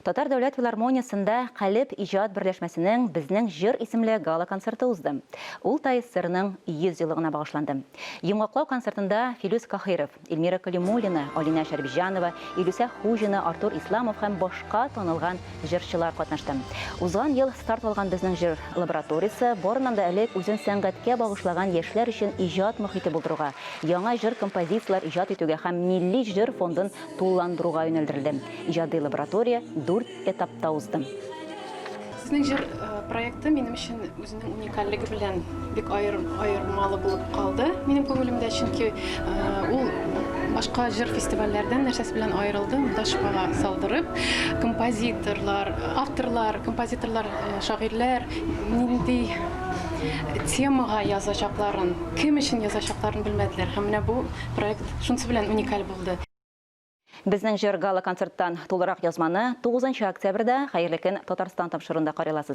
Татар дәүләт филармониясендә Калеб иҗат берләшмәсенең Безнең җыр исемле гала-концерты узды. Ул ТАССРның 100 еллыгына багышланды. Йомгаклау концертында Филүс Каһиров, Эльмира Калимуллина, Алинә Шәрипҗанова, Илүсә Хуҗина, Артур Исламов һәм башка танылган җырчылар катнашты. Узган ел старт алган Безнең җыр лабораториясе барыннан да элек үзен сәнгатькә багышлаган яшьләр өчен иҗат мохите булдыруга, яңа җыр композицияләр иҗат итүгә һәм милли җыр фондын тулыландыруга юнәлдерелде. Иҗади лаборатория дүрт этапта узды. Сезнең җыр проекты минем өчен үзенең уникальлеге белән бик аермалы булып калды минем күңелемдә, чөнки ул башка җыр фестивальләрдән нәрсәсе белән аерылды? Монда шпага салдырып, композиторлар, авторлар, композиторлар, шагыйрьләр нинди темага язачакларын, кем өчен язачакларын белмәделәр. Һәм менә бу проект шунысы белән уникаль булды. Безнең җыр гала-концерттан тулырак язманы 9 октябрьдә Хәерле көн, Татарстан тапшыруында карый аласыз.